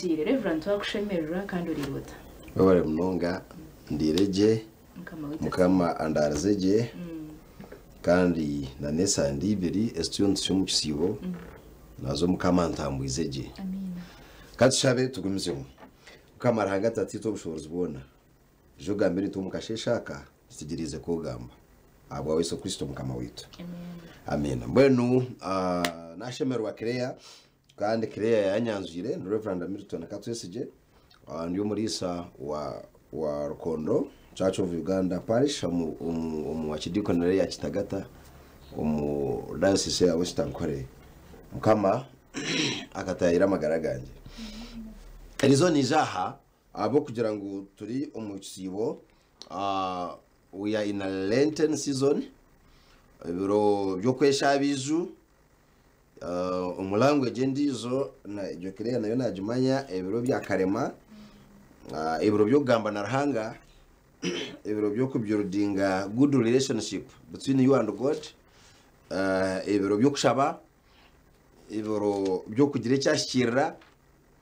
Tukwakiire. Rev. Twakushemererwa kandi oriire ota? Webare munonga, ndiire gye, Mukama waitu Mukama andaarize gye kandi na n'esande ibiri ezi turiyo nitucwa omu kisiibo nazo Mukama antambwize gye. Amiina. Ka tushabe tugumizemu. Mukama Ruhanga Tataitwe ow'obushoboorozi bwona, ija ogambe naitwe omu kasheeshe aka, tutegyereize ku ogamba. Ahabwa Yesu Kristo Mukama waitu. Amen. Amiina. Mbwenu nashemererwa Claire kandi Claire yanyanjwire ni Reverend Milton Katwesigye ah, ndi omuriisa wa wa Rukondo Church of Uganda Parish omu omu omu Archidiaconary ya Kitagata omu Diocese ya West Ankole. Mukama akatayira amagara gangye. Eriizooba niija aha Ahabw'okugira ngu turi omu kisiibo, we are in a Lenten season, ebiro by'okweshaaba eiju, omu language endiijo egyo Claire nayo nagimanya, ebiro bya karema, ebiro by'okugamba na Ruhanga, ebiro by'okubuildinga good relationship between you and God, ebiro by'okushaba, ebiro by'okugira ekyahikiirira.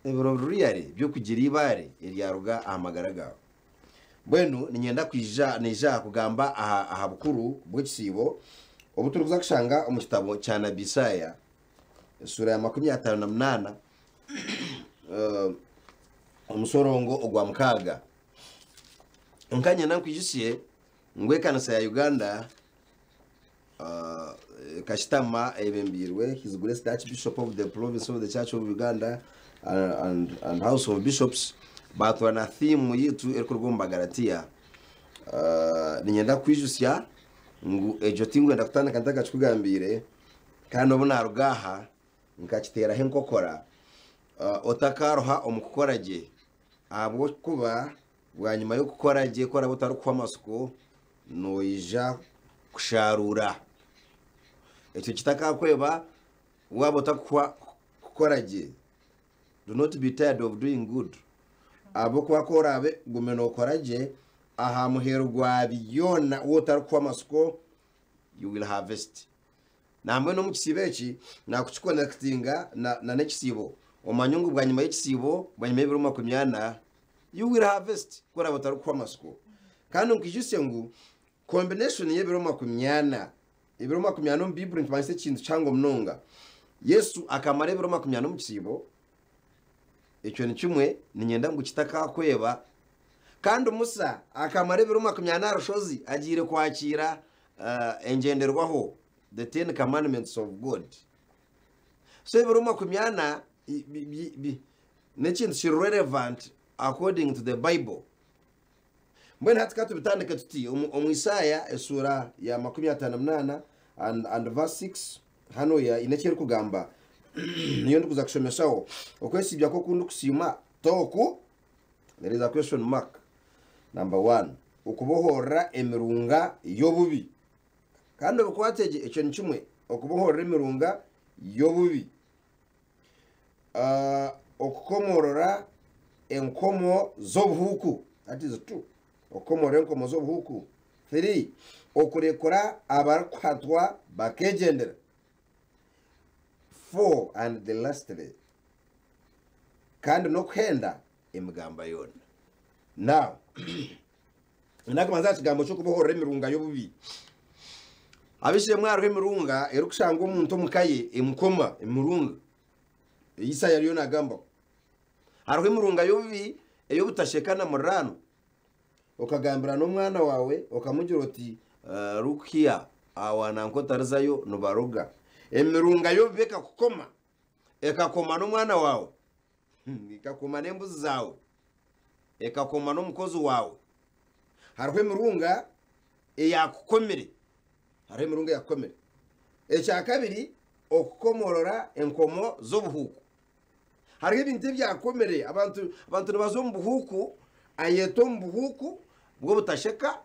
Ebiro really by'okugira eibaare eryaruga aha magara gaawe. Mbwenu niinyenda kwija naija aha kugamba aha aha bukuru bw'ekisiibo obu turikuza kushanga omu kitabo kya nabi Isaaya eshuura ya 58 omusorongo ogwa mukaaga. Kwonka niinyenda nkwijutsye ngu ekanisa ya Uganda Kashitama eyebembeirwe His Grace the Archbishop of the Province of the Church of Uganda and, and House of Bishops batura na theme yitu erikuruga omu Bagalatiya. Niinyenda kukwijutsya ngu egyo tinkwenda kutandika ntakakikugambiire kandi obu naaruga aha nkakiteeraho enkokora otakaaruha omu kukora gye ahabw'okuba bwanyima y'okukora gye ku oraabe otarikuhwa amatsiko Noija kusharuura. Ekyo kitakakweba waaba otakuhwa kukora gye. Do not be tired of doing good. Ahabw'okuba ku oraabe ogume nookora gye, aha muheru gwa byona waaba otarikuhwa amatsiko, you will harvest. Nambwenu omu kisiibo eki, naakukikonekitinga na n'ekisiibo. Omanye ngu bwanyima y'ekisiibo, bwanyima y'ebiro 40, You will harvest ku oraabe otarikuhwa amatsiko. Kandi nkwijutsye ngu combination y'ebiro 40, ebiro 40 omu Baiburi nikimanyisa ekintu kihango munonga. Yesu akamara ebiro 40 omu kisiibo, ekyo ni kimwe niinyenda ngu kitakakweba. Kandi Musa akamara ebiro 40 aha rushozi agiire kwakiira engyenderwaho, the ten commandments of God. So ebiro 40 N'ekintu kiri relevant according to the Bible. Mbwenu hati ka tubitandike tuti omu Isaaya eshuura ya 58 and, and verse 6 hanu ine eki erikugamba niyo ndikuza kushomeshaho okwesiibya kw'oku ndikusiima toku there is a question mark number one okubohorora emirunga y'obubi kandi obikwate gye ekyo ni kimwe okubohorora emirunga y'obubi Okukomoorora enkomo z'obuhuuku, that is two. Okukomoorora enkomo z'obuhuuku. Three, okurekura abarikuhatwa bakeegyendera. Four and the lastly, kandi n'okuhenda emigamba yoona. Now, Nakubanza aha kigambo ky'okubohorora emirunga y'obubi. Ab'eishe-emwe hariho emirunga erikushangwa omuntu omu ka ye emukoma emirunga ei Isaaya ariyo naagambaho. Hariho emirunga y'obubi ey'obutasheka na muriraanwa. Okagambira n'omwana waawe okamugira oti "Ah, look here, aha wananka otarizayo nibaroga. Emirunga y'obubi ekakukoma, ekakoma n'omwana waawe. Ekakoma n'embuzi zaawe, ekakoma n'omukozi waawe. Hariho emirunga eyakukomire, hariho emirunga eyakukomire. Ekyakabiri, okukomorora enkomo z'obuhuuku. Hariho ebintu ebyakomire, abantu abantu nibaza omu buhuuku, ayeta omu buhuuku bw'obutasheka,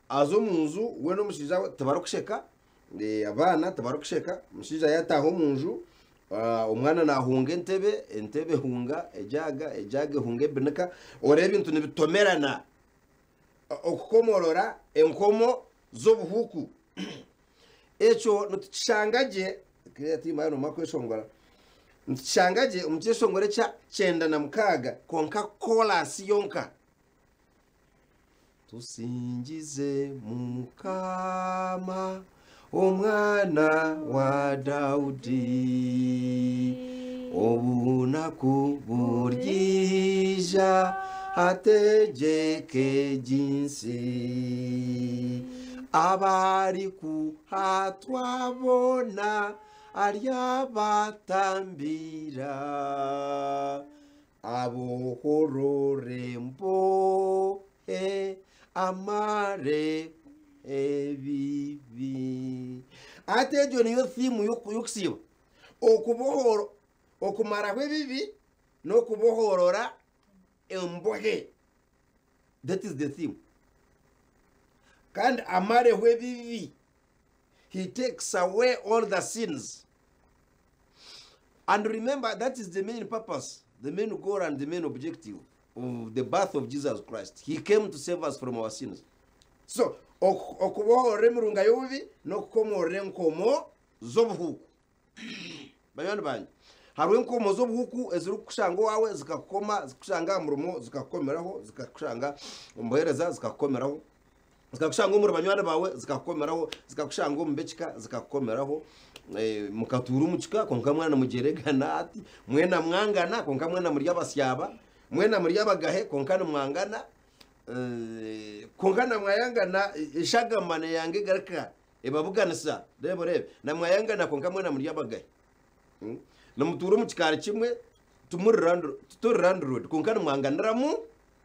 aza omu nju we n'omushaija we tibarikusheka, abaana tibarikusheka, omushaija yaataaha omu nju Omwana naahunga entebe, entebe ehunga ejaaga, ejaaga ehunga ebinika, oreeba ebintu nibitomerana. Okukomorora enkomo z'obuhuuku. Ekyo nitukishanga gye, tiimanya noomara kweshongora. Nitukishanga gye omu kyeshongoro ekya 96 kwonka koraasi yonka. Tusingize Mukama, Omwana wa Daudi. Obunaku buryaija, ategyeke egi nsi. Abarikuhatwa boona aryabatambira. Abohorore embohe, amare ebibi. Hati egyo niyo thiimu y'okusiiba. Okubohoro, okumaraho ebibi n'okubohorora embohe. That is the theme. Kandi amareho ebibi. He takes away all the sins. And remember, that is the main purpose, the main goal and the main objective of the birth of Jesus Christ. He came to save us from our sins. So, okubohorora emirunga y'obubi n'okukomorora enkomo z'obuhuuku. Banywani bangye, hariho enkomo z'obuhuuku ezirikukushanga owaawe zikakukoma, zikushanga aha murimo zikakukomeraho, zikakushanga omu buheereza zikakukomeraho. Zikakushanga omuri banywani baawe zikakukomeraho, zikakushanga omu b'ekika zikakukomeraho, mukatuura omu kika kwonka mwena nimugyeregana hati, mwena mwangana kwonka mwena muri abasyaba, mwena muri abagahe kwonka nimwangana, kwonka na mwayangana eshagama neeyanga egaruka ebabuganisa, reeba oreebe, na mwayangana kwonka mwena muri abagahe. Nimutuura omu kikaari kimwe timuri titori landlord kwonka nimwanganiramu,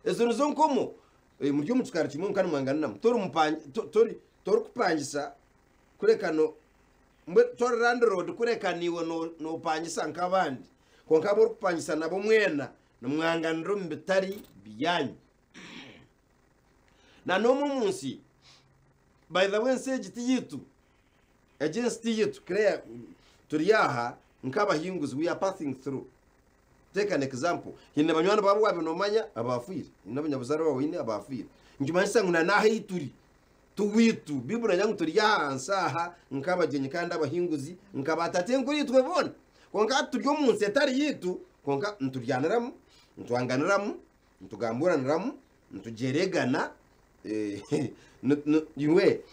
ezo nizo nkomo. Muri omu kikaari kimwe kwonka nimwanganiramu. Tori mupangi, to, tori, torikupangisa kureka no, mbwenu tori landlord kureka naiwe no, nopangisa nk'abandi. Kwonka abu orikupangisa nabo mwena nimwanganira omu bitari byanyu. Na n'omu omu nsi, by the way ensi egi ti yaitu. Egi ensi ti yaitu. Claire, turi aha nk'abahinguzi, we are passing through. Take an example, haine banywani baawe abu waabaire noomanya abaafiire, haine abanyabuzaare baawe oine abaafiire. Nikimanyisa ngu na n'aha ei turi ti waitu. Baiburi neegira ngu turi ahansi aha nk'abagyenyi kandi abahinguzi nka baatatenkuriitwe boona. Kwonka hati turi omu nsi etari yaitu, kwonka nituryaniramu, nitwanganiramu, nitugamburaniramu, nitugyeregana, iwe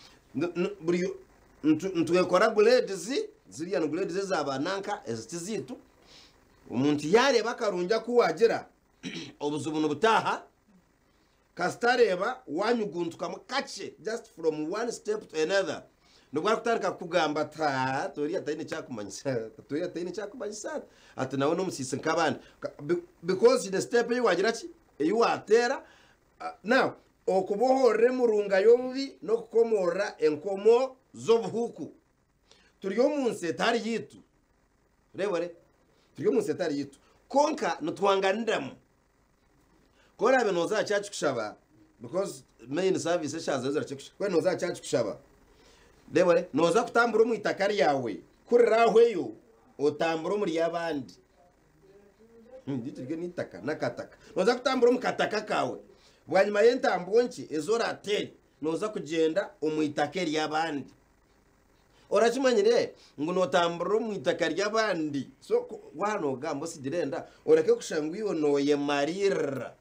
buri nitwekora grades, ziriya ni grades eza ba nanka ezi ti zaitu. Omuntu yaareeba akarungi aku waagira, obuzibu nibutaaha, kasita areeba waanyuguntukamu kakye, just from one step to another, nibwo arikutandika kukugamba ati haa ati oriya taine eki arikumanyisa, ati oriya taine eki arikumanyisa, ati nawe n'omusiisi nk'abandi. Because haine step ei waagira ki, ei waateera. Now, okubohorora emurunga y'obubi n'okukomoorora enkomo z'obuhuuku. Turi omu nsi etari yaitu. Reeba ore, turi omu nsi etari yaitu. Kwonka nitwanganiramu. Ku oraabe nooza aha church kushaba, because main service eshaaha zayo zirakye kushika. Ku oraabe nooza aha church kushaba, reeba ore, nooza kutambura omu itaka ryawe, ku rirahweyo, otambure omuri abandi. Beitu ryo n'eitaka, n'akataka. Nooza kutambura omu kataka kaawe. Bwanyima y'entambuo nkye ezi oraateere, nooza kugyenda omu itaka ery'abandi. Orakimanyire ngu nootamburira omu itaka ry'abandi? So ku waaba noogamba otsigire enda, oreke kushusha ngu iwe nooyemariirira.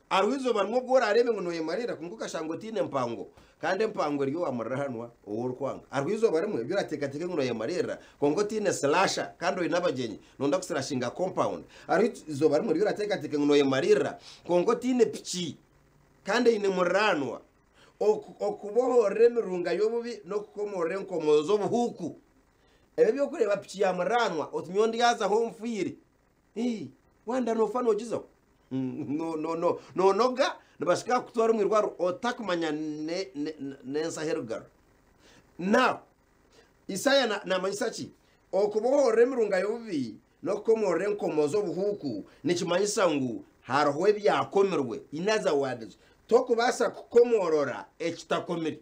Hariho eizooba rimwe obu oraareebe ngu nooyemariirira kwonka okashanga otaine mpango, kandi empango eri owa muriraanwa ou orikwanga. Hariho eizooba rimwe ebi orateekateeke ngu nooyemariirira kwonka otaine silaasha kandi oine abagyenyi, nooyenda kusilashinga kompawundi. Hariho eizooba rimwe eri orateekateeke ngu nooyemariirira kwonka otaine piki kandi eine muriraanwa. Okubohorora emirunga y'obubi n'okukomoorora enkomo z'obuhuuku. Ebi eby'okureeba piki ya muriraanwa oti nyowe ndyazaho nfiire. Ii, wanda noofa noogizaho. Noonoga nibashika kukutwara omu irwariro otakumanya n'ensi ahu erikugarura. Now, Isaaya naamanyisa ki? Okubohorora emirunga y'obubi n'okukomoorora enkomo z'obuhuuku nikimanyisa ngu hariho ebyakomirwe. In other words, tokubaasa kukomoorora ekitakomire.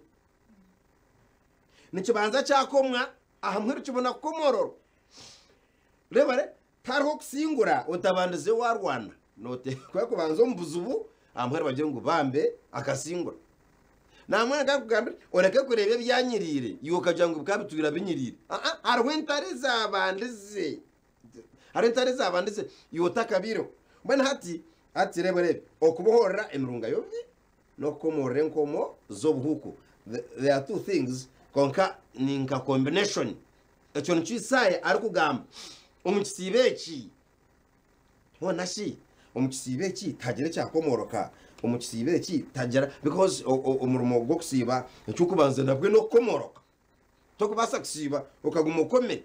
Nikibanza kyakomwa, aha muheru kibona kukomoororwa. Reeba, tihariho kusingura otabandize waarwana. Nooteekwa kubanza omu buzibu, aha muheru bagire ngu bambe akasingura. Nambwenu nkakugambira oreke kureeba ebyanyiriire iwe okagira ngu bikaba bitwire binyiriire. Aa hariho entare ezaabandize. Hariho entaro ezaabandize iwe otakabaireho. Mbwenu hati, hati reeba oreebe, okubohorora emirunga y'obubi n'okukomoorora enkomo z'obuhuuku. There are two things, kwonka ni nka combination. Ekyo nikyo Isaaya arikugamba. Omu kisiibo eki, hoona shi omu kisiibo eki tihagira ekyakomooroka? Omu kisiibo eki tihagira because omurimo gw'okusiiba eky'okubanza nabwe n'okukomooroka. Tokubaasa kusiiba okaguma okomire.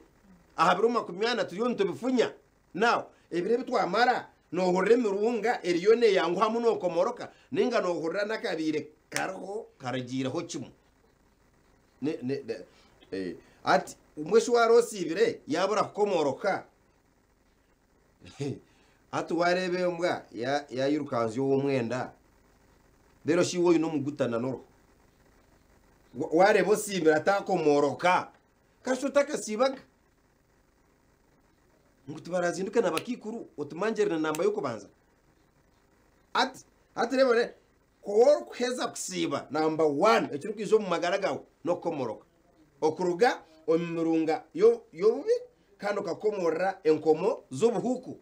Aha biro 40 turiyo nitubifunya. Now, ebiro ebi twamara noohurira emirunga eriyo neeyanguhamu nookomoroka nainga noohurira n'akabaire kariho karugiireho kimwe. Ne, ne, ne, eh, ati mbwe shi waara osiibire yaabura kukomoroka hati waareeba embwa ya- yaayirukanzya ow'omwenda reero shi iwe oine omugutana n'oruho Wa- waareeba osiibire ataakomoroka kasha otakasiibaga ngu tibarazinduke na bakaikuru otumangirire namba y'okubanza hati hati reeba re ku orikuheza kusiiba namba one ekirikwija omu magara gaawe n'okukomoroka okuruga omu mirunga yo- y'obubi kandi okakomorora enkomo z'obuhuuku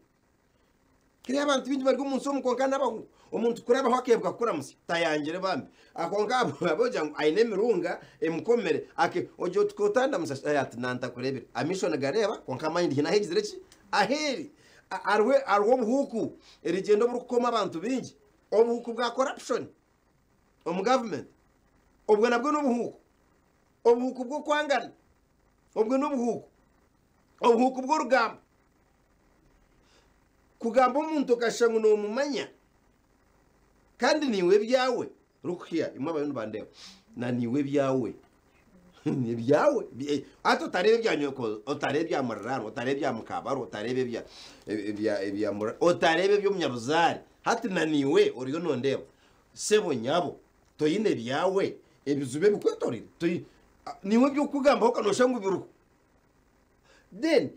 Kiriho abantu baingi bari omu nsi omu kwonka n'abahuuku. Omuntu kurabaho akeebuka kukuramutsya tayangire bambi. Ah, Kwonka abogira ngu aine emirunga emukomire ake ogira oti kotandamutsya shi ati nantakureebire. Amaisho nigareeba kwonka mind haine ahu egizire ki? Ahu eri. Hariho hariho obuhuuku erigyenda oburikukoma abantu baingi. Obuhuuku bwa corruption omu government obwo nabwo n'obuhuuku. Obuhuuku bw'okwangana obwo n'obuhuuku. Obuhuuku bw'orugambo. Kugamba omuntu okashusha ngu noomumanya kandi naiwe ebyawe look here imwe abariyo nibandeeba na naiwe ebyawe ebyawe eh, hati otareeba ebya nyoko otareeba ebya muriraanwa otareeba ebya mukaabaro otareeba ebya ebya ebya mura otareeba eby'omunyabuzaare hati na naiwe oriyo nondeeba sebo nyabo toine ebyawe ebizibu ebikwetorire toi naiwe eby'okukugambaho okanoshusha ngu biriho Then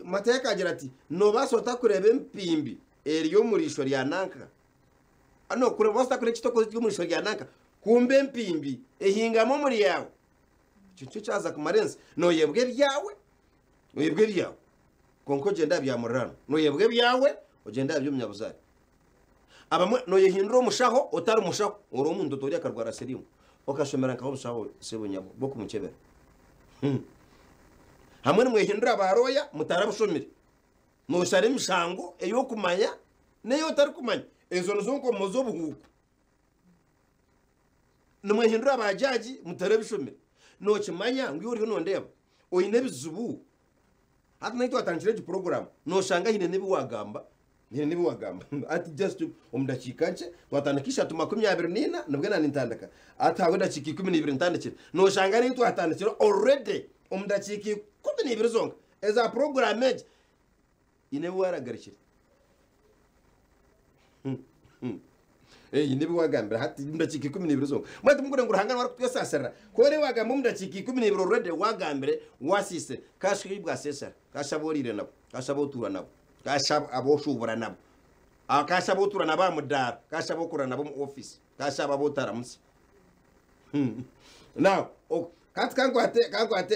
Matayo akagira ati, Noobaasa ota kureeba empimbi eri omu riisho rya nanka? No, kureeba ota kureeba ekitokozi kiri omu riisho rya nanka, kumbe empimbi ehingami omuri yaawe. Ekyo nikyo kyaza kumara ensi. Nooyebwa ebyawe, oyebwa ebyawe, kwonka ogyenda aha bya muriraanwa. Nooyebwa ebyawe, ogyenda aha by'omunyabuzaare. Abamwe nooyehindura omushaho otari mushaho, ori omuntu otoori akarwara siriimu, okashomera nkahe obushaho sebo nyabo bw'okumukyebera. Hmm. Hamwe nimwehindura ba lawyer mutarabushomire. Nooshara emishango ey'okumanya n'ei otarikumanya. Ezo nizo nkomo z'obuhuuku. Nimwehindura ba jaji mutarabishomire. Nookimanya ngu iwe oriyo nondeeba oine ebizibu. Hati naitwe twatandikire egi puroguraamu nooshanga haine n'ebi waagamba haine n'ebi waagamba hati just omu dakiika nkye twatandika ishatu makumi abiri n'ina nibwo naaba nintandika hati hahwaho edakiika ikumi n'ibiri ntandikire nooshanga n'ei twatandikire already omu dakiika 12 zonka eza puroguraamu egi haine ebi waaragarukire. Haine ebi waagambire hati omu dakiika 12 zonka. Mbwenu timurikureeba ngu Ruhanga niwe arikutwesaasirira? Ku oraabe waagamba omu dakiika 12 already waagambire, waasiisire, kaasha ei bwaseesera, kaasha abu oriire nabo, kaasha abu otuura nabo, kaasha abu oshuubura nabo, kaasha abu otuura nabo aha mudaara, kaasha abu okora nabo omu ofiisi, kaasha abo abu otaramutsya. Now, hati kankwate kankwate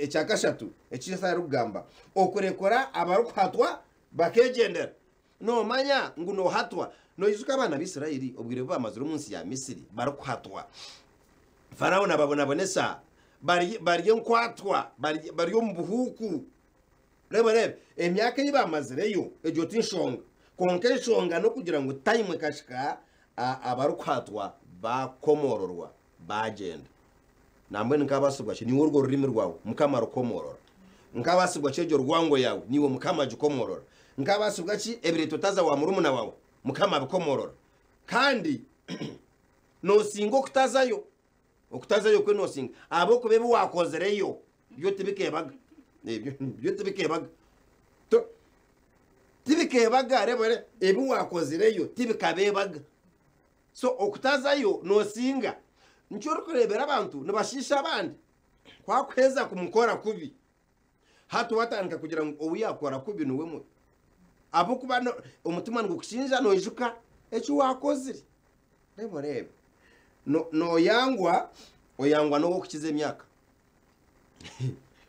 ekya kashatu eki Yesu arikugamba, okurekura abarikuhatwa bakeegyendera. Noomanya ngu noohatwa. Noijuka abaana ba Israeli obwire obu baamazire omu nsi ya Misri barikuhatwa? Farao naababonabonesa, bari bari enkwatwa, bari bari omu buhuuku. Reeba reeba, emyaka ei baamazireyo egyo ti nshonga. Kwonka enshonga n'okugira ngu tayimu ekahika abarikuhatwa baakomoororwa baagyenda. Nambwenu nkaabaasibwa ki niiwe orwo rurimi rwawe Mukama arukomoorora? Nkaabaasibwa ki egyo rwango yaawe niiwe Mukama agikomoorora? Nkaabaasibwa ki ebireeto otaza wa murumuna waawe Mukama abikomoorora? Kandi noosinga okutazayo, okutazayo kwe noosinga ahabw'okuba ebi waakozireyo byo tibikeebaga. Ebyo byo tibikeebaga. To- Tibikeebaga, reeba ore, ebi waakozireyo tibikabeebaga. So okutazayo noosinga. Nikyo orikureebera abantu nibashiisha abandi. Ku akuheza kumukora kubi, hati watandika kugira ngu ou yaakora kubi niwe mubi. Ahabw'okuba no- omutima nigukushinja noijuka eki waakozire. Reeba oreebe. No- Nooyangwa, oyangwa n'ow'okukiza emyaka.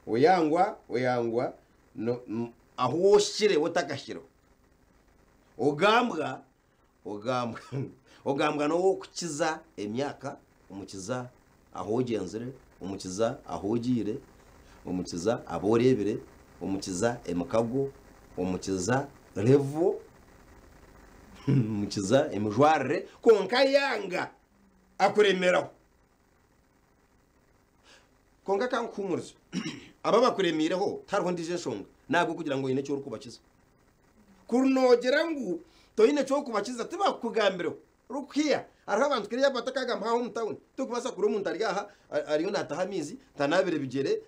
Oyangwa, oyangwa no- Ahu oshire otakashireho. Ogambwa ogambwa ogambwa n'ow'okukiza emyaka, omukiza ahu ogyenzire, omukiza ahu ogiire, omukiza abu oreebire, omukiza emikago, omukiza level, omukiza emijwarire, kwonka yanga akuremeraho. Kwonka ka nkuhuumurize, abo abakuremiireho tihariho endiijo enshonga, n'ahabw'okugira ngu oine eki orikubakiza. Kuri noogira ngu toine eki orikubakiza, tibakukugambireho. Rukiya, hariho abantu kiriya batakagamba haaha omu tawuni, torikubaasa kureba omuntu ari aha ariyo naataha amaizi, tanaabire bigyere,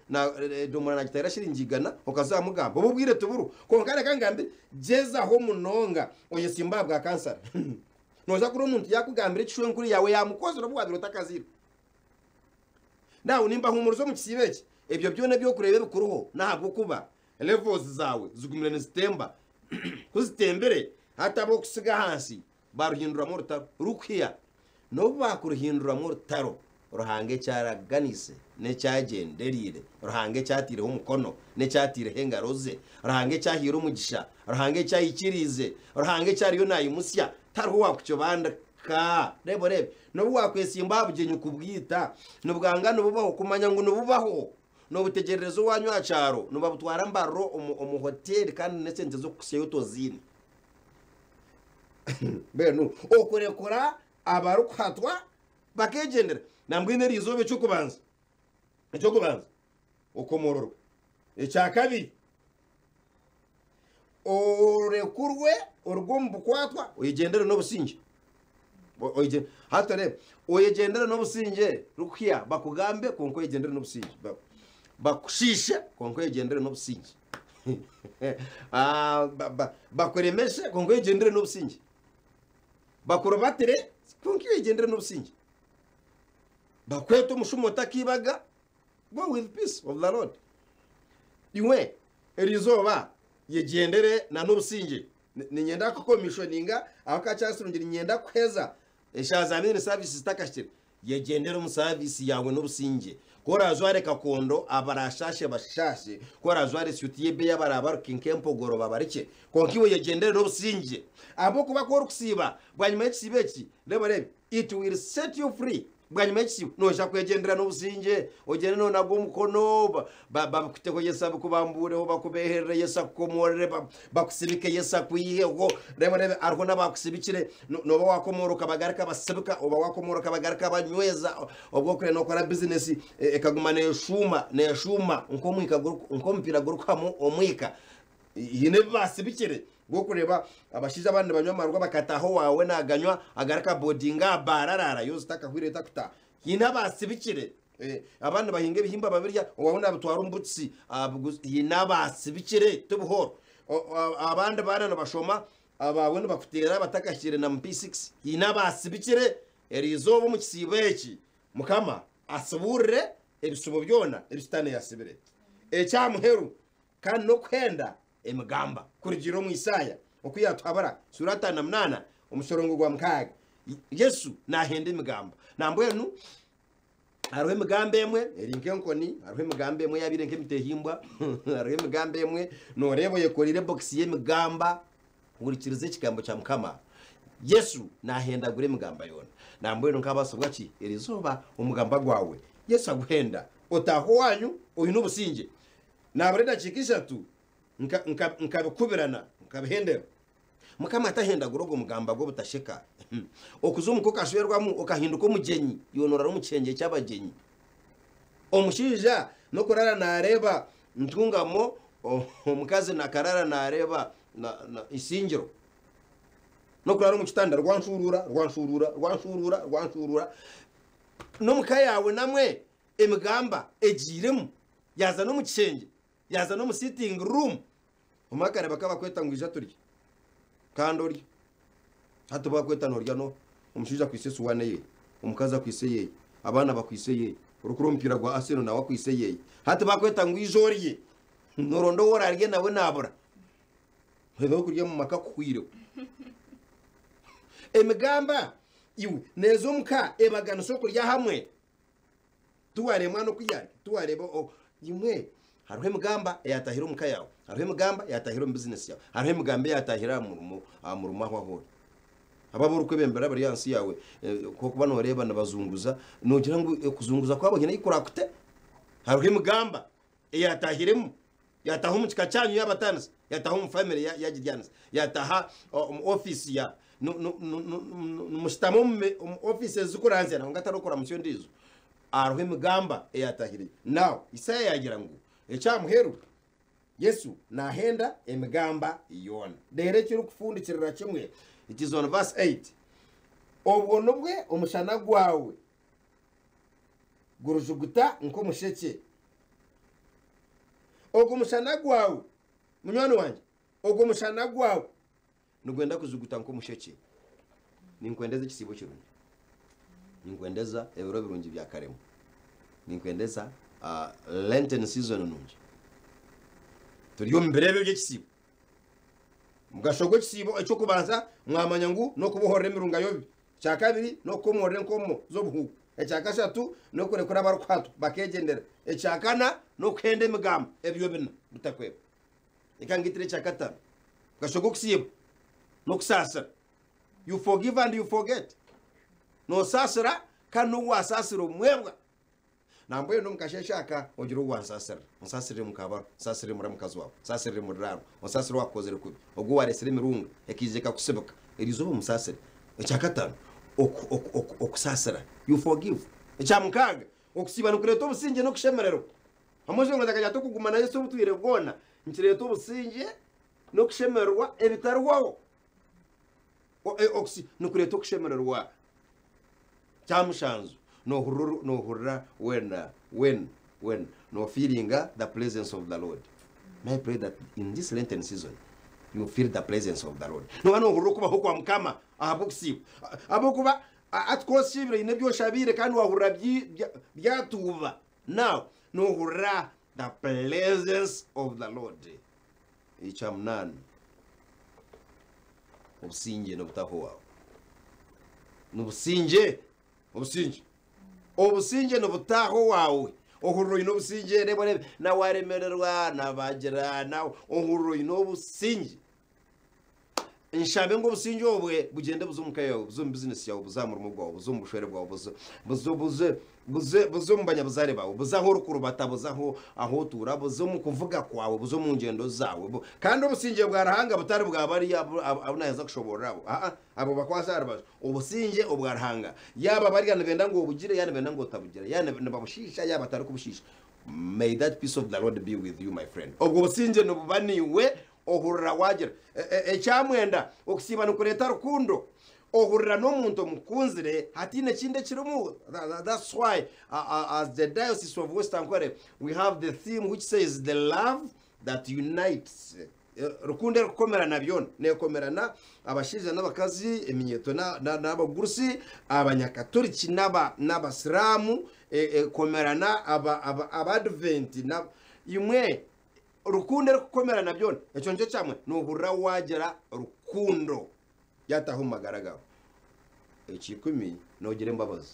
edomora naagiteera shiringi igana, okaza wamugamba. Obwo obwire tiburiho. Kwonka reka ngambe, gyezaho munonga oyesimbe aha bwa kansara. Nooza kureba omuntu yaakugambira eki shwenkuru yaawe yaamukozire obu waabaire otakazairwe. Nawe nimbahuumuriza omu kisiibo eki, ebyo byona ebi orikureeba ebikuriho n'ahabw'okuba levels zaawe zigumire nizitemba. Ku zitembire, hati ab'okutsiga ahansi baruhinduramu orutaro. Rukuhiya, n'obu baakuruhinduramu orutaro, Ruhanga eki araganiise n'eki agyendereire, Ruhanga eki ataireho omukono n'eki ataireho engaro ze, Ruhanga eki ahaire omugisha, Ruhanga eki ahikiriize, Ruhanga eki ariyo naimutsya, tihariho owaakukibandika. Reeba oreebe, n'obu waakwesimba aha bugyenyi kubwita, nibwanga nibubaho, kumanya ngu nibubaho, noobutegyerereza owaanyu aha kyaro, nibabutwara mbariro omu hoteeri kandi n'esente z'okukuhitsyayo toziine. Mbwenu okurekura abarikuhatwa bakeegyendera. Nambwenu eri izooba eky'okubanza, eky'okubanza okomororwe. Ekya kabiri orekurwe oruge omu bukwatwa oyegyendere n'obusingye. Hati reeba, oyegyendere n'obusingye rukuhya bakugambe kwonka oyegyendere n'obusingye. Bakushiishe kwonka oyegyendere n'obusingye. Ah, bakuremeshe kwonka oyegyendere n'obusingye. Bakurubatire kwonka oyegyendere n'obusingye. Bakwete omushuma otakiibaga, go with peace of the Lord. Iwe eri izooba yegyendere na n'obusingye. Niinyenda kukukomishoninga aho ka kyasirungire niinyenda kuheza eshaaha za main service zitakahikire. Yegyendere omu saviisi yaawe n'obusingye. Ku oraajware kakondo, abaraashaashe bashaashe. Ku oraajware esuuti y'ebeeyi abaraabaruke nk'empogoro babarikye. Kwonka iwe yegyendere n'obusingye. Ahabw'okuba ku orikusiiba, bwanyima y'ekisiibo eki, reeba oreebe, it will set you free. Bwanyima y'ekisiibo, noija kwegyendera n'obusingye, ogyende noonaga omukono, babikuteho Yesu abikubambuureho, bakubeeherere Yesu akukomoorere, bakusibike Yesu akwiheho. Reeba oreebe, hariho n'abakusibikire, nooba waakomooroka bagaruka basibika, oba waakomooroka bagaruka banyweza, obwo okure nookora bizinesi ekaguma neeshuuma, neeshuuma nk'omwika nk'omupiira gurikuhamu omwika. Haine ebi baasibikire, gw'okureeba abashaija abandi nibanywa amarwa bakataaha owaawe naaganywa agaruka abodinga aha baara araarayo zitakahwire takutaaha. Haine abaasibikire. Abandi nibahinga ebihimba babirya, owaawe naabitwara omu butisi abiguza. Haine abaasibikire tibuhooro. Abandi baana nibashoma, abaawe nibakuteera batakahikire na mu P6. Haine abaasibikire. Eriizooba omu kisiibo eki, Mukama asibuurire ebisibo byona ebi Sitaane yaasibire. Eky'aha muheru, kandi n'okuhenda emigamba. Kurugiirira omu Isaaya oku yaatuhabura, suura 58 omushorongo gwa 6, Yesu naahenda emigamba. Nambwenu hariho emigamba emwe eri nk'enkoni, hariho emigamba emwe eyabaire nk'emitehimbwa, hariho emigamba emwe nooreeba oyekoreire ebokisi y'emigamba. Hurikiriza ekigambo kya Mukama. Yesu naahendagura emigamba yoona. Nambwenu nkaabaasibwa ki eri izooba omugamba gwawe Yesu aguhenda, otaaha owaanyu oine obusingye. Naabura edakiika ishatu nkabikubirana, nkabihendera. Mukama atahendagura ogwo mugamba gw'obutasheka. Okuza omuka okashwerwamu okahinduka omugyenyi, iwe noorara omu kishengye ky'abagyenyi. Omushaija n'okurara naareeba ntungamo, omukazi nakarara naareeba isingiro. N'okurara omu kitanda rwanshuuruura, rwanshuuruura, rwanshuuruura, rwanshuuruura. N'omuka yaawe namwe emigamba egiiremu, yaaza n'omu kishengye, yaaza n'omu sitting room, omwe akareeba ku abakweta ngu ija turye, kandi orye. Hati baakweta noorya n'oha? Omushaija akwaitse esuwaani eye, omukazi akwaitse eyeye, abaana bakwaitse eyeye, orikura omupiira gwa Arsenal nawe akwaitse eyeye. Hati baakweta ngu ija orye, nooronda ou oraarye nawe naabura. Haihi okurya omu maka kuhwireho. Emigamba iwe neeza omu ka ebaganisa okurya hamwe. Tiwareeba mwana oku yarya, tiwareeba o- imwe hariho emigamba eyatahire omu ka yaawe. Hariho emigamba yatahire omu bizinesi yaawe. Hariho emigamba eyatahire aha murimo, aha murimo ahu ahu ori. Abo abu orikwebembera abari ahansi yaawe, ku orikuba nooreeba nibazunguza, noogira ngu okuzunguza kwabo haine ahu kurakute. Hariho emigamba eyatahiremu, yataha omu kika kyanyu yabatanisa, yataha omu famire yagiryanisa, yataha omu ofiisi ya nimushutama omu ofiisi ezikuranzyana kwonka tariho kuramutsya ondiijo. Hariho emigamba eyatahireyo. Now, Isaaya yaagira ngu eky'aha muheru Yesu naahenda emigamba yoona. Reero ekirikufundikirira kimwe, it is on verse 8, Obwo nibwe omushana gwawe gurijuguta nk'omushekye. Ogwo mushana gwawe, munywani wangye, ogwo mushana gwawe nigwenda kujuguta nk'omushekye. Ninkwendeza ekisiibo kirungi. Ninkwendeza ebiro birungi bya karemu. Ninkwendeza uh, Lenten season nungi. Turi omu biro ebyo by'ekisiibo. Omugasho gw'ekisiibo eky'okubanza mwamanya ngu n'okubohorera emirunga y'obubi. Ekyakabiri n'okukomorora enkomo z'obuhuuku. Ekyakashatu n'okurekura abarikuhatwa bakeegyendera. Ekyakana n'okuhenda emigambo. Ebyo bina bitakwebwa. Reka ngitire ekyakatano. Omugasho gw'okusiiba n'okusaasira. You forgive and you forget. Noosaasira kandi n'obu waasaasira omwebwa. Nambwenu omu kasheeshe aka ogire ou wansaasirira. Onsaasirire mukaabaro, onsaasirire muramukazi waawe, onsaasirire muriraanwa, onsaasirire owaakukozire kubi, ogwo owaareetsire emirunga ekaija ekakusibika. Eryo izooba omusaasire. Ekyakataano, oku, oku, oku, okusaasira. You forgive. Ekyamukaaga, okusiiba nikureeta obusingye n'okushemererwa. Hamwe enshonga zakagira ati okuguma na Yesu obutwire bwona nikireeta obusingye n'okushemererwa ebitarihwaho. Nikureeta okushemererwa. Kyamushanju, nohurira wena, when, when, no feelinga the presence of the Lord. May I pray that in this Lenten season, you feel the presence of the Lord. Noba nohurira okubaho kwa Mukama ahabw'okusiiba. Ahabw'okuba ati ku osiibire oine ebi oshabiire kandi wahurira byatuuba, now nohurira the presence of the Lord. Ekyamunaana, obusingye n'obutaho waawe. N'obusingye, obusingye. Obusingye n'obutaho waawe. Ohurira oine obusingye, reeba oreebe, na waremererwa, na bagira, na ohurira oine obusingye. Nshabe ngu obusingye obwe bugyende buze omu ka yaawe, buze omu bizinesi yaawe, buze aha murimo gwawe, buze omu bushwere bwawe, buze buze buze buze buze omu banyabuzaare baawe, buze ahu orikurubata, buze ahu ahu otuura, buze omu kuvuga kwawe, buze omu ngyendo zaawe. Bu kandi obusingye bwa Ruhanga butari bwa bariya abu abu abu naaheza kushoboorora abo, aa, abo bakwase aha rubaju. Obusingye obwa Ruhanga, yaaba bariya nibenda ngu obugire, yaaba nibenda ngu otabugira, yaaba nibabushiisha, yaaba batarikubushiisha, may that peace of the Lord be with you my friend. Obwo busingye nibuba naiwe Ohurira waagira ekyamwenda. Okusiiba nikureeta rukundo. Ohurira n'omuntu omukunzire hataine kindi ekirimu. That's why as the Diocese of West Ankole we have the theme which says the love that unites. Rukundo erikukomerana byona. Nekomerana abashaija n'abakazi, eminyeeto n'abagurusi, abanyakaturiki n'abasiraamu, ekomerana abadventi. Imwe Rukundo erikukomerana byona. Ekyo nikyo kyamwe nohurira wagira rukundo yataha omu magara gawe. Ekyikumi nogira embabazi.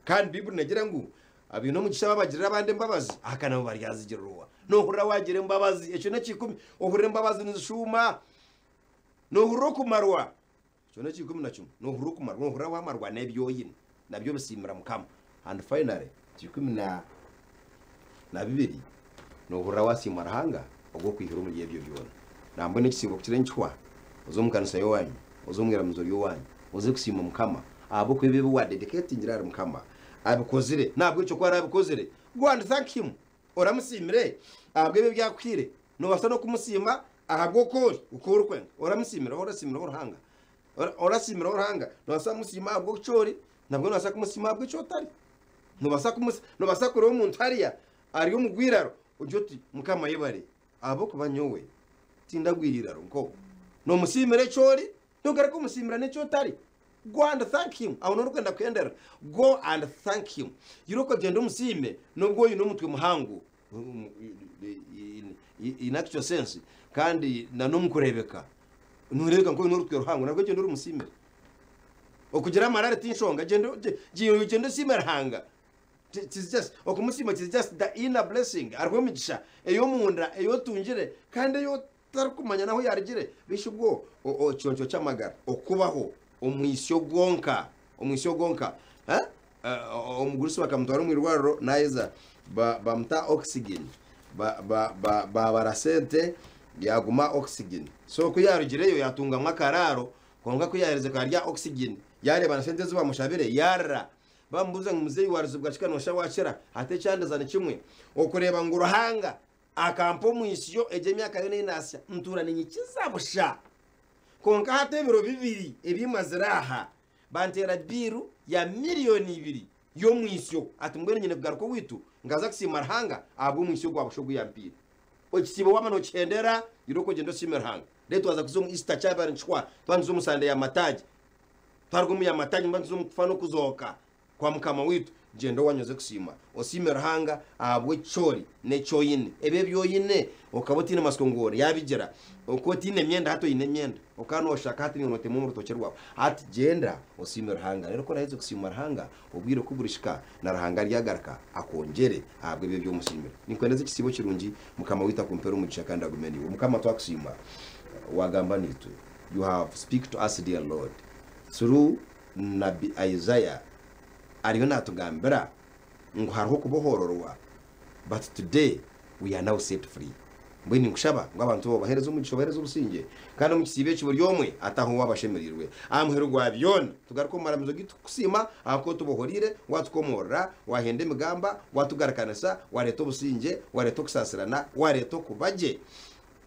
Kandi Baibuli negira ngu abaine omugisha abo abagirira abandi embabazi ahaka nabo baryazigirirwa. Nohurira wagira embabazi. Ekyo nekyikumi. Ohurira embabazi nizishuuma. Nohurira okumarwa. Ekyo nekyikumi nakimwe. Nohurira okumarwa. Nohurira wamarwa n'ebi oine. Nabyo obisiimira Mukama. And finally, ekyikumi na nabibiri, nohurira wasiimwa Ruhanga ogw'okwihira omuri ebyo byona. Nambwenu ekisiibo ku kiri nikihwa, oze omu kanisa y'owanyu, oze omu iramizo ry'owanyu, oze kusiima Mukama ahabw'okuba ebyo ebi wadediketingire ahari Mukama abikozire. N'ahabw'ekyo ku araabikozire, go and thank him. Oramusiimire ahabw'ebyo ebi akuhaire. Noobaasa n'okumusiima ahabw'oku ori, oku orikwenda. Oramusiimireho, orasiimireho Ruhanga. Orasiimireho Ruhanga. Noobaasa kumusiima ahabw'oku ori, nabwo noobaasa kumusiima ahabw'eki otari. Noobaasa kumusi, noobaasa kureeba omuntu hariya ari omu gwiraro ogire oti Mukama ayebare ahabw'okuba nyowe tindagwire iraro nk'ogu. Noomusiimira eki ori, nogaruka omusiimira n'eki otari. Go and thank him. Aho n'orikwenda kuhenderera. Go and thank him. Irooko gyenda omusiime n'obu oine omutwe muhango in actual sense kandi na n'omu kureebeka nooreebeka nk'oine orutwe ruhango nabwo gyenda orumusiimire. Okugira amarare ti nshonga, gyenda ogyende osiime Ruhanga. It is just okumusiima it is just the inner blessing. Hariho emigisha ey'omunda ei otungire kandi ei otarikumanya n'ahu yaarugire. Beitu obwo ekiconco ky'amagara, okubaho omwitsyo gwonka, omwitsyo gwonka. Omugurusi bakamutwara omu irwariro naaheza bamuta oxygen, baabara sente yaaguma oxygen. So ku yaarugireyo yaatungamu akaraaro kwonka ku yaaherize kuharya oxygen yaareeba na sente ezi bamushabire yaarira. Bamubuuza ngu muzeeyi waarizibwa ki ka noosha waakira? Hati ekyandiza ni kimwe, okureeba ngu Ruhanga akampa omwitsyo egyo emyaka yoona ei naasya ntuura ninyikiza busha. Kwonka hati ebiro bibiri ebi mazire aha, banteera biiru ya miriyoni ibiri y'omwitsyo. Ati mbwenu nyine kugaruka owaitu nkaza kusiima Ruhanga ahabw'omwitsyo gwa busha ogu yampiire. Ekisiibo waaba nookihendera, gira oku ogyenda osiime Ruhanga. Reero twaza kuza omu Easter kyaba nikihwa, twaba nituza omu Sande ya mataagi. Twaruga omu yamataagi niba nituza omu kufa n'okuzooka kwa Mukama waitu. Gyenda owanyu oze kusiima. Osiime Ruhanga ahabw'eki ori n'eki oine. Ebyo ebi oine okaba otaine matsiko ngu oryabigira. Okaba otaine myenda hati oine emyenda. Okaba nooshaka hati niiwe nootema omu rutookye rwawe. Hati gyenda osiime Ruhanga. Reero ku oraheza kusiima Ruhanga, obwire ku burihika na Ruhanga aryagaruka akwongyere ahabw'ebyo ebi omusiimire. Ninkwendeza ekisiibo kirungi. Mukama waitu akumpere omugisha kandi agume naiwe. Mukama twakusiima waagamba naitwe. You have speak to us dear Lord through Nabbi Isaiah ariyo natugambira ngu hariho okubohororwa but today we are now set free. Mbwenu ninkushaba ngu abantu abo obahereze omugisha obahereze obusingye kandi omu kisiibo eki buri omwe atahe owaabo ashemereirwe. Aha muheru gwa byona tugaruke omu maramizo gaitu kukusiima ahakuba otubohorire, watukomorora, wahenda emigamba, watugarukanisa, wareta obusingye, wareta okusaasirana, wareta okuba gye.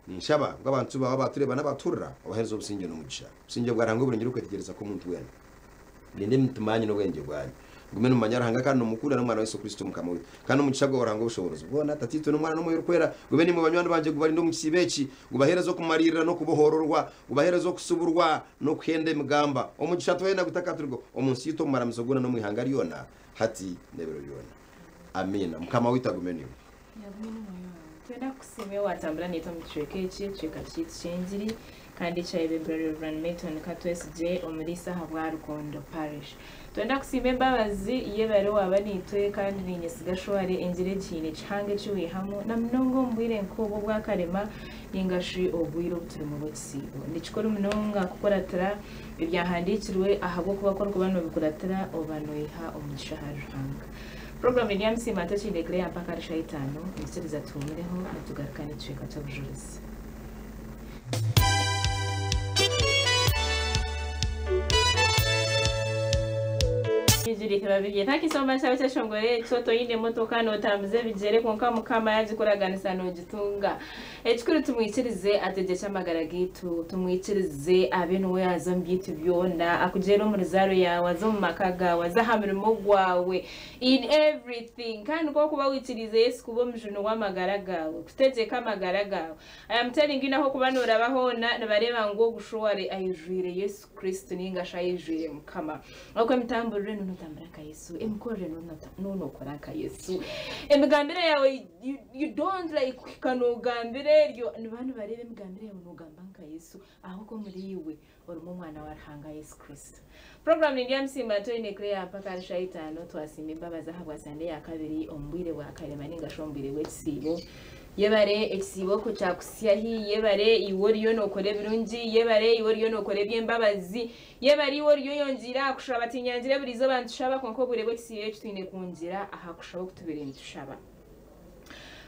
Ninshaba ngu abantu baawe abaatureeba n'abaatuhurira obaheereze obusingye n'omugisha. Obusingye bwa Ruhanga oburengire okwetegyereza kw'omuntu weena. Murinde emitima yaanyu n'obwengye bwanyu. Mugume nimumanya Ruhanga kandi nimumukunda n'Omwana wa Yesu Kristo Mukama waitu. Kandi omugisha gwa Ruhanga ow'obushoboorozi bwona, Tataitwe n'Omwana n'Omwoyo Orikwera, gube naimwe banywani bangye, gubarinde omu kisiibo eki, gubaheereze okumariirira n'okubohoororwa, gubaheereze okusiburwa n'okuhenda emigamba. Omugisha twena gutakaturigwa omu nsi yaitu, omu maramizo goona n'omu ihanga ryona, hati n'ebiro byona. Amiina. Mukama waitu agume naimwe. Yagume n'omwoyo waawe. Twenda kukusiima iwe waatambura naitwe omu kicweka eki, ekicweka kyaitu ky'engiri, kandi ekyayebembirwe Rev. Milton Katwesigye, omuriisa ahabwa Rukondo Parish. Twenda kusiima embabazi yebare waaba naitwe kandi niinyesiga shware engiri egi haine kihango eki waihamu na munonga omu bwire nk'obu obw'akarema ninga shi obwire obu turimu obw'ekisiibo. Ni kikuru munonga kukuratira ebyahandiikirwe ahabw'okuba ku orikuba noobikuratira oba noiha omugisha ahari Ruhanga. Puroguraamu eri aha Musiima Ntakyeine Claire mpaka ahari shaaha itaano. Nyikiriza tuhuumureho nitugaruka n'ekicweka ky'obujurizi. Thank you so much abekyeshongoro ekyo toine emotoka notambuza ebigyere kwonka mukama yagikuraganisa nogitunga Ekikuru tumwikirize ategyekye amagara gaitu, tumwikirize abe niwe yaaza omu byaitu byona, akugyere omu ruzaaro yaawe, aze omu maka gaawe, aze aha murimo gwawe, in everything. Kandi ku orikuba waikiriize Yesu kuba omujuni w'amagara gaawe, kutegyeka amagara gaawe, I am telling you n'ahokuba nooraba hoona nibareeba ngu ogu surely aijwire Yesu Kristo nainga shi aijwire Mukama. Ahabw'okuba emitamburire nootambura nka Yesu, emikorere nookora nka Yesu, emigambire yaawe You, you don't like kuhika nogambira eryo niba nibareeba emigambire yawe nogamba nka Yesu ahabw'okuba omuri iwe orimu omwana wa Ruhanga Yesu Kristo. Program ni Ndyamusiima Antoine Claire mpaka ahari shaaha itaano twasiima embabazi ahabwa Sande ya kabiri omu bwire bwa karema ninga shi omu bwire bw'ekisiibo. Yebare ekisiibo ku kyakuhitsya hi, yebare iwe oriyo nokora ebirungi, yebare iwe oriyo nokora eby'embabazi, yebare iwe oriyo oyongiire aha kushaba. Tinyangire buri izooba nitushaba kwonka obwire bw'ekisiibo eki twine kwongyera aha kushaba oku tubaire nitushaba.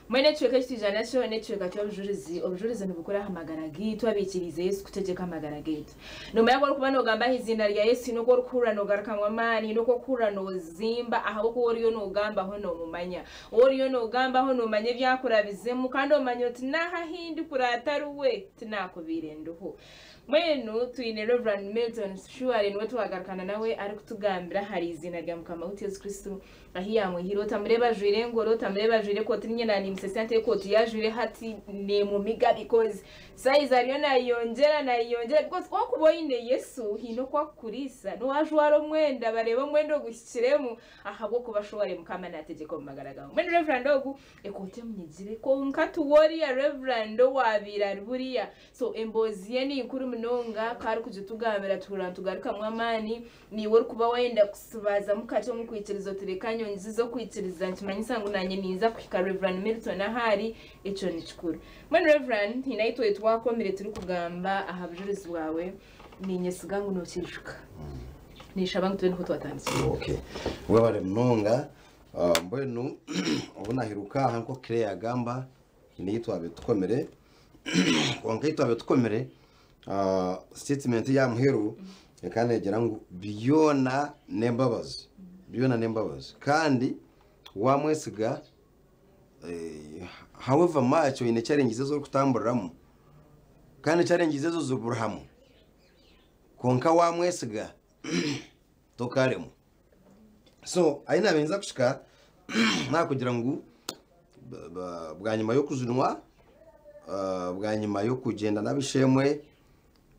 Mbwenu ekicweka eki twija nakyo n'ekicweka ky'obujurizi. Obujurizi nibukura aha magara gaitu abaikiriize Yesu kutegyeka amagara gaitu. Noomanya ku orikuba noogamba aha iziina rya Yesu haine oku orikuhurira noogarukamu amaani, haine oku orikuhurira noozimba ahabw'okuba oriyo noogambaho noomumanya. Ou oriyo noogambaho noomanya ebi akurabizemu kandi omanya oti n'aha ahu ndikura atari we tinaakubaire ndiho. Mbwenu twine Rev. Milton Shuare niwe twagarukana nawe arikutugambira ahari iziina rya Mukama waitu Yesu Kristo. Ahi yaamwihire otamureeba ajwaire engoro, otamureeba ajwaire ekooti niinye naanimusesya nti ekooti ei ajwaire hati neemumiga because size ariyo naayeyongyera naayeyongyera because ku orikuba oine Yesu haine oku akukuriisa, n'owaajwara omwenda bareeba omwenda oguhikiremu ahabw'okuba sure Mukama naategyeka omu magara gaawe. Mbwenu Reverand ogu ekooti emunyigire kwonka tiwe oriya Reverand owaabaire ari buriya so emboozi ye ni nkuru. munonga ku arikugitugambira tuhurira nitugarukamu amaani. Naiwe orikuba wayenda kusibazamu kakye omu kwikiriza oti reka nyongyeze okwikiriza nikimanyisa ngu nanye ninza kuhika Rev. Milton ahu ari, ekyo ni kikuru. Mbwenu Rev. Haine ahu twari twakomire turikugamba aha bujurizi bwawe, niinyesiga ngu nokiijuka. Ninshaba ngu tube niho twatandikira. Okay. Webare munonga. Mbwenu obu nahiruka aha nk'oku Claire yagamba, haine ei twabaire tukomire. Kwonka ei twabaire tukomire, statement ey'aha muheru ekaba neegira ngu byona n'embabazi. Byona n'embabazi. Kandi waamwesiga, however much oine challenges ezi orikutamburiramu, kandi challenges ezo ziri buri hamwe, kwonka waamwesiga tokaaremwa. So ahi naabaire ninza kuhika nakugira ngu bwanyima y'okujunwa, bwanyima y'okugyenda n'ab'eishe-emwe,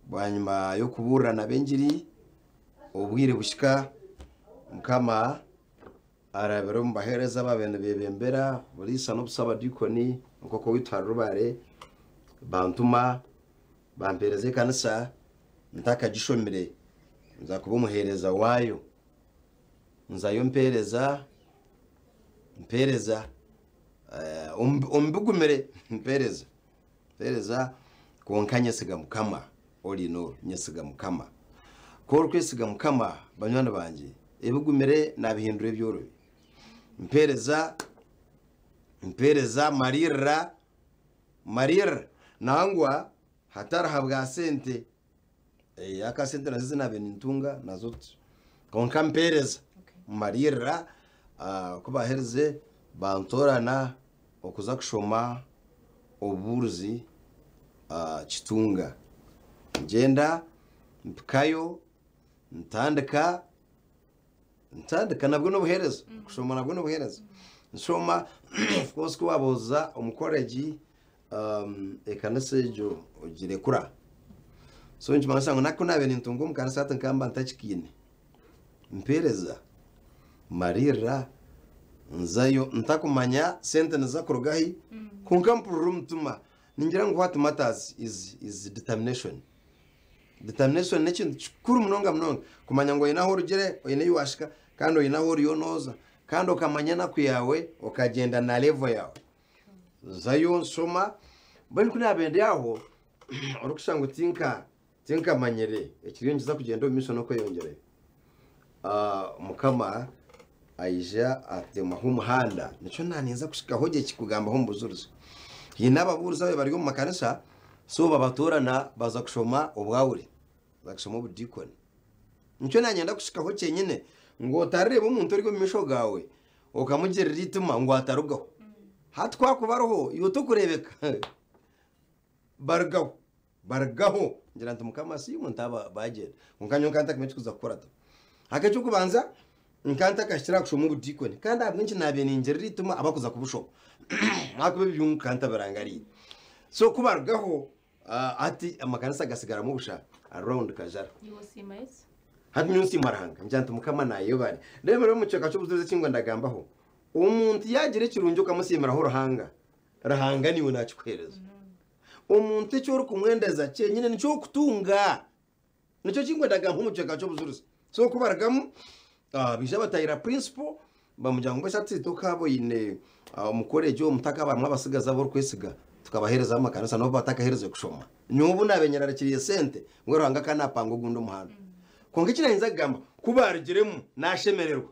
bwanyima y'okubuurira nabo engiri, obwire buhika Mukama arabire omu baheereza abaabaire nibeebembera Buriisa n'obusa abadiikoni nk'oku owaitu ahari Rubare bantuma bampeereza ekanisa ntakagishomire nza kuba omuheereza waayo. Nzayo mpeereza, mpeereza, omu bigumire mpeereza, mpeereza kwonka nyesiga Mukama, all in all nyesiga Mukama. Ku orikwesiga Mukama banywani bangye, ebigumire naabihindura ebyorobi. Mpeereza, mpeereza, mariirira, mariirira nangwa hatari habwa sente. Akasente nazo ezi naabaire nintunga nazo kwonka mpeereza mmariirira ku baaherize bantoorana okuza kushoma obubuurizi Kitunga. Ngyenda mpikayo ntandika ntandika nabwo n'obuheereza kushoma nabwo n'obuheereza nshoma of course ku waaba oza omu koregi ekanisa egyo ogirekura so nikimanyisa ngu naku naabaire nintunga omu kanisa hati nkaba ntakikiine mpeereza mariirira nzayo ntakumanya sente niziza kuruga hi kwonka mpurira omutima ningira ngu what matters is determination. Determination n'ekintu kikuru munonga munonga kumanya ngu oine ahu orugire, oine ei waahika kandi oine ahu oriyo nooza kandi okamanya enaku yaawe okagyenda na level yaawe. Nzayo nshoma mbwenu ku naabaire ndi aho orikushusha ngu tinka tinkamanyire ekiriyo nikiza kugyenda omu maisho n'okweyongyerayo, Mukama aija atemaho omuhanda nikyo naaninza kuhikaho gye kugambaho omu bujurizi. Haine ababuurizi ababaire bari omu makanisa so babatoorana baza kushoma obwawure, baza kushoma obudiikoni. Nikyo naanyenda kuhikaho kyenyine ngu otarireeba omuntu ori omu maisho gaawe okamugirira eitima ngu atarugaho. Hati ku akuba ariho iwe torikureebeka barugaho, barugaho. Ngira nti Mukama asiimwe nti aba baagyenda. Kwonka nyowe nkaba ntakumanya ekirikuza kukurataho. Hati eky'okubanza nkaba ntakahikire aha kushoma obudiikoni kandi ahabw'enki naabaire ningirira eitima abarikuza kubushoma ahakuba ebyo nkaba ntabirangariire. So ku barugaho hati amakanisa gasigaramu busha around Kajara. Iwe osiima Yesu? Hati nyowe nsiima Ruhanga ngira nti Mukama naayebare. Reero omu kicweka ky'obujulizi eki ngu ndagambaho, omuntu yaagira ekirungi okamusiimiraho Ruhanga, Ruhanga naiwe naakikuheereza. Omuntu eki orikumwendeza kyenyine nikyo orikutunga. Nikyo eki ngu ndagamba omu kicweka ky'obujurizi. So ku barugamu, baija batahira principal, bamugira ngu mbwenu hati tokaaba oine omu college omu takaabarimu abatsigazi abu orikwesiga tukabaheereza amakanisa n'obu batakaheerize kushoma. Nyowe obu naabaire nyerarikiriire sente, mbwenu Ruhanga akaba naapanga ogundi omuhanda. Kwonka eki naayenzire kugamba, ku baarugiremu naashemererwa.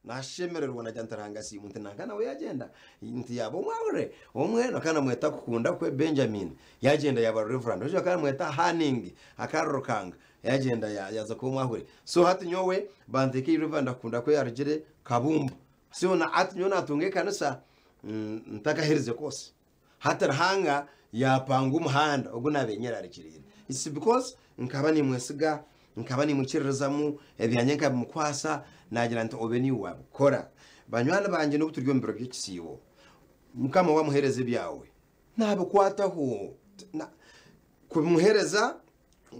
Nashemererwa nagira nti Ruhanga asiimwe nti nanka nawe yagyenda nti yaba omwahurire omwe akaba namweta kukunda kwe Benjamin yagyenda yaba reverand ondijo akaba namweta Hanning akarurukanga yagyenda yaza kuba omwahurire so hati nyowe banteeka ei reverand akunda kwe yarugire Kabumba so hati nyowe natunga ekanisa ntakaherize course. Hati Ruhanga yaapanga omuhanda ogu naabaire nyerarikiriire. It's because nkaba nimwesiga, nkaba nimwikiririzamu, ebyangye nkabimukwasa, naagira nti obe niiwe waabikora. Banywani bangye n'obu turi omu biro by'ekisiibo, Mukama waamuheereza ebyawe, naabikwataho. Kubimuheereza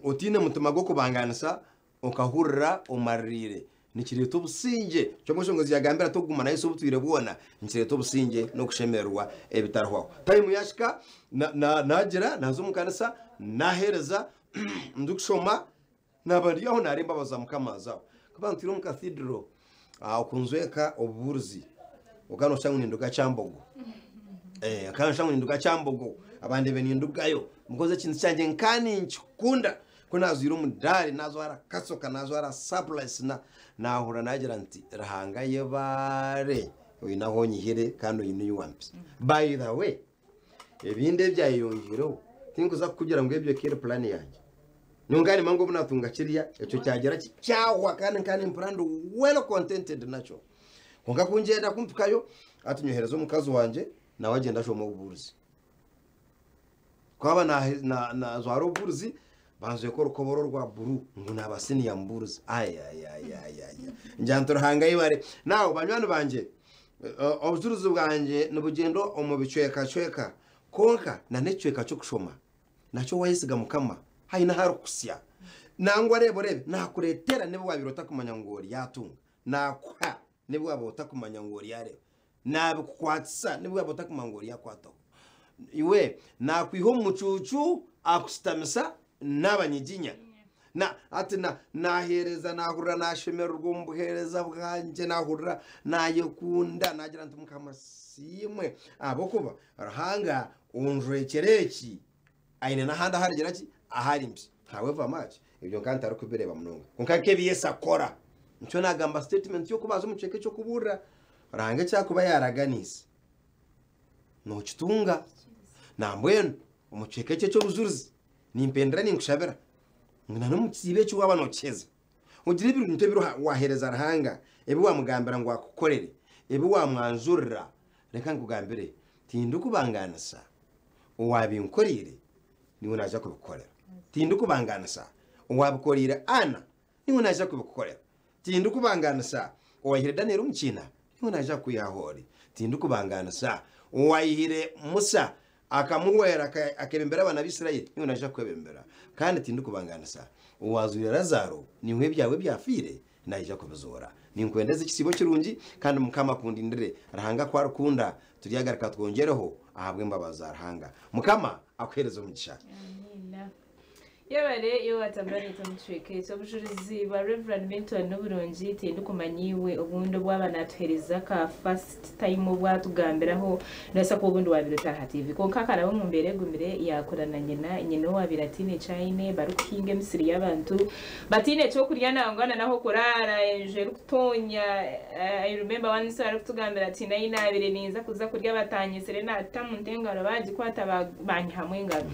otaine mutima gw'okubangaanisa, Okahurira omaririire nikireeta obusingye. Nikyo omweshongozi yagambire ati okuguma na Yesu obutwire bwona nikireeta obusingye n'okushemererwa ebitarihwaho. Tayimu yahika nagira naza omu kanisa naheereza. Ndikushoma naba ndi aho nareeba embabazi za Mukama azaho. Nkaba ntwire omu cathedral okunzweka obubuurizi okaba noshusha ngu ninduga Kyambogo. Eh, okaba noshusha ngu ninduga Kyambogo abandeebe nindugayo because ekintu kyangye nka ninkikunda. Ku naazwire omudaari naazwara kasoka naazwara surplice na naahurira naagira nti Ruhanga yebare oine ahu onyihire kandi oine ei wampisa. By the way, Ebindi ebyayeyongyeireho tinkuza kukugira ngu ebyo eka eri puraani yangye. Nyowe nkaba nimanya ngu obu naatunga kiriya ekyo kyagira ki kyahwa kandi nkaba nimpurira ndi well contented nakyo. Kwonka ku ngyenda ku mpikayo hati nyohereza omukazi wangye nawe agyenda ashoma obubuurizi. Ku aba naajwara obubuurizi banjweka orukobora orwa buru ngu naaba siniya mubuurizi. Ayayayayaya ngira nti Ruhanga yebare. Now banywani bangye Obujurizi bwangye nibugyenda omu bicwekacweka, kwonka n'ekicweka ky'okushoma nakyo waayesiga Mukama haine ahu arikukuhitsya. Nangwa reeba oreebe, naakureetera n'ebi waabaire otakumanya ngu oryatunga, naakuha n'ebi waaba otakumanya ngu oryareeba, naabikukwatisa n'ebi waaba otakumanya ngu oryakwataho. Iwe naakwiha omu mucuucu akushutamisa n'abanyiginya. Na, ati na, naaheereza, naahurira naashemererwa omu buheereza bwangye, naahurira naayekunda, naagira nti Mukama asiimwe, ahabw'okuba Ruhanga onjwekyera eki, aine n'ahandi ahu arigira ki, ahu arimpitsya. However much, ebyo nkaba ntarikubireeba munonga. Kwonka nk'ebi Yesu akora, nikyo naagamba statement y'okubanza omu kicweka eky'okubuurira, Ruhanga eki arikuba yaaraganiise, nookitunga. Nambwenu omu kicweka eki eky'obujurizi, Nimpendera ninkushabira ngu na n'omu kisiibo eki waaba nookiheza, ogire ebintu ebi waaheereza Ruhanga, ebi waamugambira ngu akukorere, ebi waamwanjurira. Reka nkugambire, tindikubangaanisa owaabinkoreire niiwe naija kubikukorera. Tindikubangaanisa owaabikoreire Anna niiwe naija kubikukorera. Tindikubangaanisa owaihire Danieli omu kiina, niiwe naija kukwiha ahu ori. Tindikubangaanisa owaihire Musa akamuhwera akeebembera abaana b'Israeli, niiwe naija kukwebembera. Kandi tindikubangaanisa owazoire Lazaaro, niiwe ebyawe ebyafiire naija kubizoora. Ninkwendeza ekisiibo kirungi, kandi Mukama akundindire. Ruhanga ku arikunda, turyagaruka twongyereho ahabw'embabazi za Ruhanga. Mukama akuheereze omugisha. Amiina. Yebare iwe watambura naitwe omu kicweka eki. Obujurizi bwa Rev. Milton niburungi tindikumanya iwe obundi obu aba natuhereza ka first time obu atugambiraho nobaasa kuba obundi wabaire otari aha TV kwonka akaraba omu mbeera egumire yakura na nyina, nyina owabaire ataine eki aine barikuhinga emisiri y'abantu bataine ekyokurya nangwa na n'ahokuraara enju erikutonya I remember once arikutugambira ati nayi nabaire ninza kuza kurya batanyetsire natamu nta engaro bagikwata banyihamu engaro.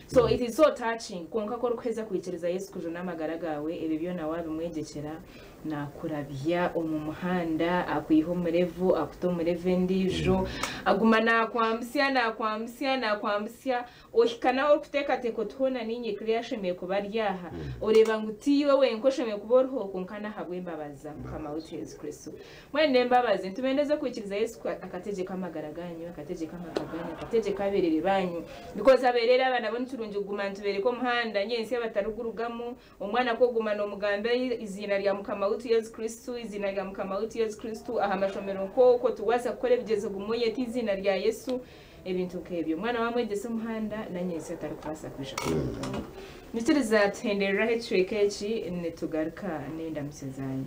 So it is so touching kwonka ku orikuheza kwikiriza Yesu kujuna amagara gaawe ebyo byona wabimwegyekyera nakurabya omu muhanda akwiha omu level akuta omu level endiijo aguma nakwambusya nakwambusya nakwambusya ohika nahu orikuteekateeka oti hoona niinye Claire ashemereire kuba ari aha oreeba ngu tiiwe wenka oshemereire kuba oriho kwonka n'ahabw'embabazi za Mukama waitu Yesu Kristo. Mbwenu n'embabazi nitubendeza okwikiriza Yesu ku akategyeka amagara ganyu, akategyeka amaka ganyu, akategyeka aberere banyu. Because aberere aba nabo nikirungi kuguma nitubereka omuhanda nyentsya batarigurugamu. Omwana ku oguma nomugambira eiziina rya Mukama waitu Yesu Kristo, eiziina rya Mukama waitu Yesu Kristo aha mashomero nk'okwo tubaasa kukora ebigyezo guma oyete eiziina rya Yesu, ebintu nk'ebyo. Omwana wamwegyesa omuhanda na nyentsya tarikubaasa kwija kugurugamu. Nyikiriza tuhendereraho ekicweka eki nitugaruka n'endamutsyo zanyu.